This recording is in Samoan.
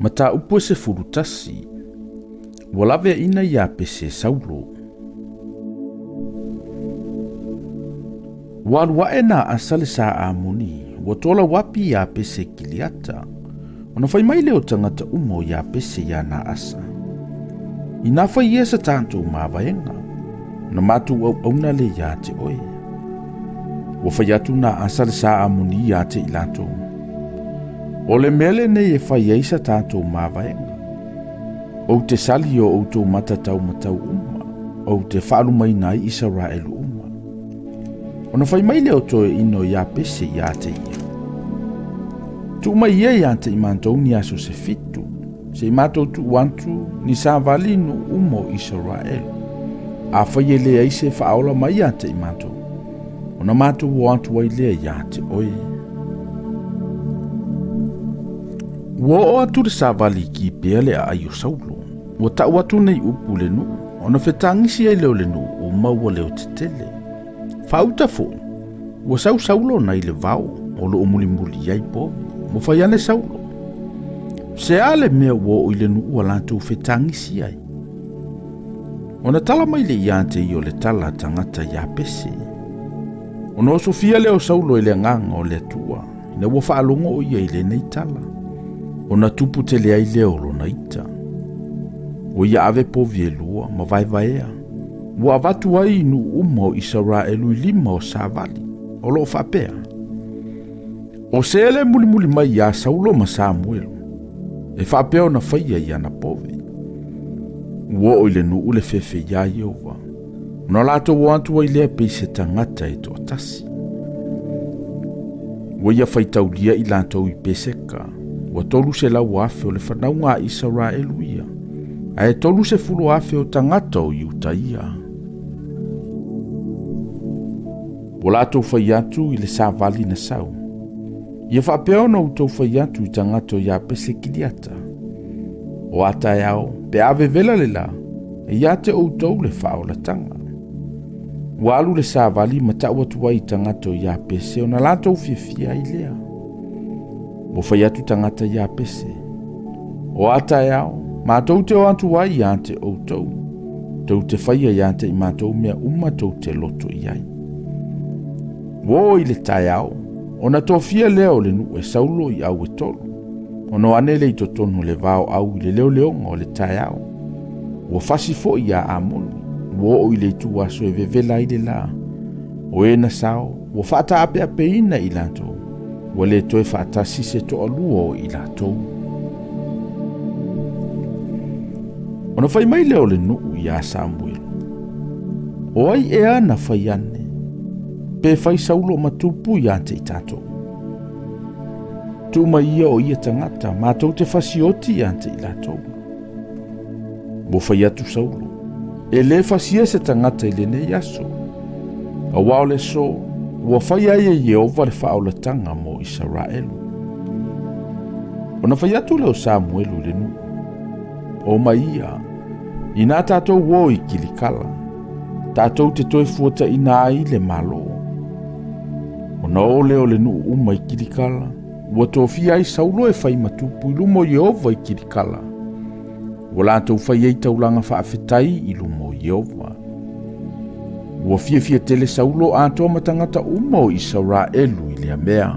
Mataupu e 11, Ua laveaina Iapese e Saulo. Ua alu aʻe na Asa le sa Amoni, ua tolauapi Iapese Kiliata. Ona fai mai lea o tagata uma o Iapese iā Naasa, Inā fai ia sa tatou mavaega, ona matou auauna lea iā te oe. Ua fai atu Naasa le sa Amoni iā te i latou, O le mea lenei e fai ai sa tatou mavaega, ou te sali i o outou mata taumatau uma, ou te faalumaina ai Isaraelu uma. Ona fai mai lea o toeaina o Iapese iā te ia, Tuu mai ia iā te i matou ni aso se fitu, se i matou tuu atu ni savali nuu uma o Isaraelu. Afai e leai se faaola mai iā te i matou, ona matou o atu ai lea iā te oe. Ua oo atu le savali i Kipea le aai o Saulo. Ua tau atu nei upu i le nuu, ona fetagisi ai lea o le nuu uma ua leo tetele. Faauta foi, ua sau Saulo nai le vao o loo mulimuli ai povi. Ua fai ane Saulo, Se a le mea ua oo i le nuu ua latou fetagisi ai? Ona tala mai le ia te ia o le tala a tagata ia Pese. Ona osofia lea o Saulo i le agaga o le Atua, ina ua faalogo o ia i lenei tala, ona tupu tele ai lea o lona ita. Ua ia ave povi e lua ma vaevaea, ua avatu ai i nuu uma o Isaraelu i lima o savali, o loo faapea, O se le mulimuli mai iā Saulo ma Samuelu, e faapea ona faia i ana povi. Ua oo i le nuu le fefe iā Ieova, ona latou o atu ai lea pei se tagata e toatasi. Ua ia faitaulia i latou i Peseka, ua 300,000 o le fanauga a Isaraelu ia, ae 30,000 o tagata o Iuta ia. Ua latou fai atu i le savali na sau. Ia faapea ona outou fai atu i tagata o Iapese Kiliata. O a taeao, pe a vevela le la, e ia te outou le faaolataga. Ua alu le savali ma tau atu ai i tagata o Iapese ona latou fiafia ai lea. Ua fai atu tagata Iapese, O a taeao, matou te o atu ai ia te outou, tou te faia ia te i matou mea uma tou te loto i ai. Ua oo i le taeao, ona tofia lea o le nuu e Saulo i au e tolu, ona o ane lea i totonu o le vao au i le leoleoga o le taeao. Ua fasi foi iā Amoni, ua oo i le ituaso e vevela ai le la. O e na sao, ua faataapeapeina i latou, ua le toe faatasi se toalua o i latou. Ona fai mai lea o le nuu iā Samuelu, O ai ea na fai ane, pe fai Saulo ma tupu iā te i tatou? Tuu mai ia o ia tagata, matou te fasioti iā te i latou. Ua fai atu Saulo, E lē fasia se tagata i lenei aso, auā o le aso ua fai ai e Ieova le faaolataga mo Isaraelu. Ona fai atu lea o Samuelu i le nuu, O mai ia, inā tatou o i Kilikala, tatou te toe fuataina ai le Malo. Ona o lea o le nuu uma i Kilikala, ua tofia ai Saulo e fai ma tupu i luma o Ieova i Kilikala. Ua latou fai ai taulaga faafetai i luma o Ieova. Ua fiafia tele Saulo atoa ma tagata uma o Isaraelu i lea mea.